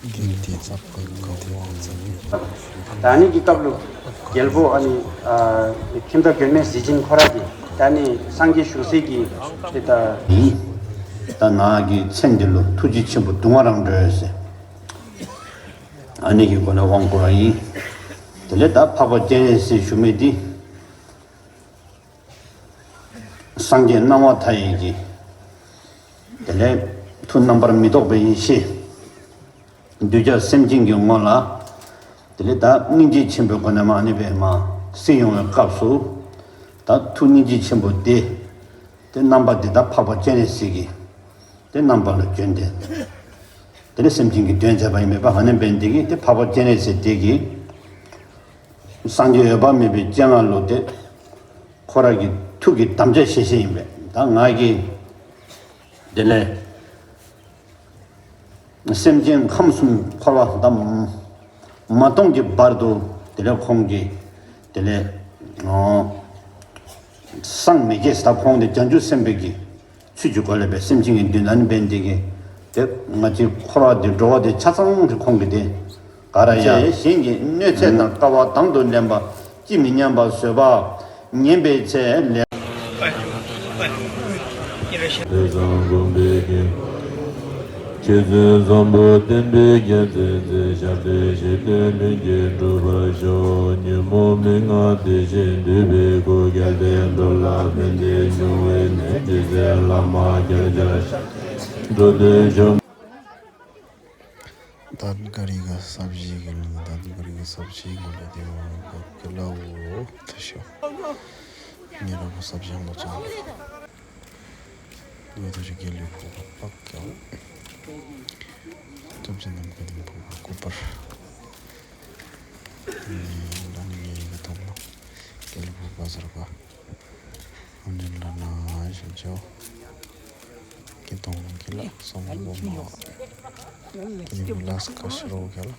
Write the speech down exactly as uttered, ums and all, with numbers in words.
ད་ནི་གི་སྐབས་ལུ་རྒྱལ་པོ་ཨ་ནི་ཨ་ཁྱིམ་བདག་མགོན་མེད་གཟི་བྱིན་ཁོ་ར་གི་ད་ནི་སངས་རྒྱས་བཞུགས་སའི་གི་དེ་ད་ད་ནག་གི་མཚན་འདི་ལུ་ཐུགས་རྗེ་ཆེན་པོ་གདུང་བ་རང་གྲོལ་ཟེར། ཨ་ནི་གི་སྒོ་ནས་དབང་བསྐུར་བ་ཡིན། དེ་ལས་ད་འཕགས་པ་སྤྱན་རས་གཟིགས་བཞུགས་མི་འདི། སངས་རྒྱས་སྣང་བ་མཐའ་ཡས་ཀྱི། དེ་ལས་ཐུགས་རྣམ་པར་མི་རྟོག་པའི་ཡེ་ཤེས། གདུལ་བྱ་སེམས་ཅན་གྱི་ངོ་ལ། དེ་ལས་ད་སྙིང་རྗེ་ཆེན་པོའི་སྒོ་ནས་མ་ནི་བས་མ་གཟིགས་ཡོང་བའི་སྐབས་སུ། ད་ཐུགས་སྙིང་རྗེ་ཆེན་པོ་དེ། དེ་རྣམ་པ་དེ་ད་འཕགས་པ་སྤྱན་རས་གཟིགས་ཀྱི། དེ་རྣམ་པ་ལ་བྱོན་ཏེ། དེ་ལས་སེམས་ཅན་གྱི་དོན་མཛད་པ་ཡིན་མེད་པ་ཨ་ནི་བས་འདི་གི་དེ་འཕགས་པ་སྤྱན་རས་གཟིགས་དེ་གི། སངས་རྒྱས་འོད་དཔག་མེད་པའི་སྤྱན་སྔར་ལུ་དེ། ཁོ་ར་གི་ཐུགས་ཀྱི་དམ་བཅའ་བཞེས་བཞེས་ཡིན་པས་ད་ང་གིས། དེ་ལས། སེམས་ཅན་ཁམས་གསུམ་འཁོར་བ་དང་མ་སྟོངས་ཀྱི་བར་དུ་དེ་ལས་ཁོང་གིས་དེ་ལས་སངས་མི་རྒྱས་ཟེར་ད་ཁོང་དེ་བྱང་ཆུབ་སེམས་དཔའི་གི་ཚུལ་གྱི་སྒོ་ལས་པའི་སེམས་ཅན་གྱི་མདུན་ན་ནི་བན་དེ་གི་དེ་ང་ཅི་འཁོར་བ་དེ་འགྲོ་བ་དེ་ཆ་ཚང་གི་ཁོང་གི་དེ་ག་ར་ཡ་གཞན་གྱི་གནོད་འཚེ་དང་དཀའ་བ་དང་དུ་ལེན་པ་ཅི་མི་སྙམ་པ་བཟོད་པ། ཉན་པའི་ཚེ་ལས། དེ་བཟང་དགོན་པའི་རྒན། ཁྱེད་ཚོའི་བཟང་པོ་བསྟན་པའི་རྒྱལ་མཚན་མཛད། ཞབས་པད་ཞི་བདེའི་ལྷུན་གྱིས་གྲུབ་པར་ཤོག་ཉོན་མོངས་མི་མངའ་དེ་བཞིན་འདུས་པའི་སྐུ། གལ་ཏེ་འགྲོ་ལ་ཕན་བདེ་འབྱུང་བའི་གནས། དེ་ཚེ་བླ་མ་རྒྱལ་བྱར་ཤར་ཏེ་འགྲོ་དོན་ཤོག་ད་ག་རི་ག་ས་བཞི་གི་ལུང་ད་ག་རི་ག་ས་བཞི་གི་ལུང་དེ་མ་ག་ལ་འོ་ཐ་ཤོ། ཉེ་ར་བ་ས་བཞི་ལོ་ཚོ་ལུ་ད་རི་གེ་ལུ་ཕོ་བ་པག་ཀྱང་ཐུབ་ཆེན་ནམ་མཁའ་ལྡིང་ཕོ་བ་སྐུ་པར་ཉེ་ར་ནི་ཉེ་རི་ག་ཐོག་མ་གེ་ལུ་ཕོ་བ་ཟེར་བ། ཨོ་ནི་ལ་ན་ཞིག་ཅོ། ཀི་ཏོང་ཀི་ལ་སོང་བོ་མ་ཀི་ལ་སྐ་ཤི་རོ་ཀི་ལ།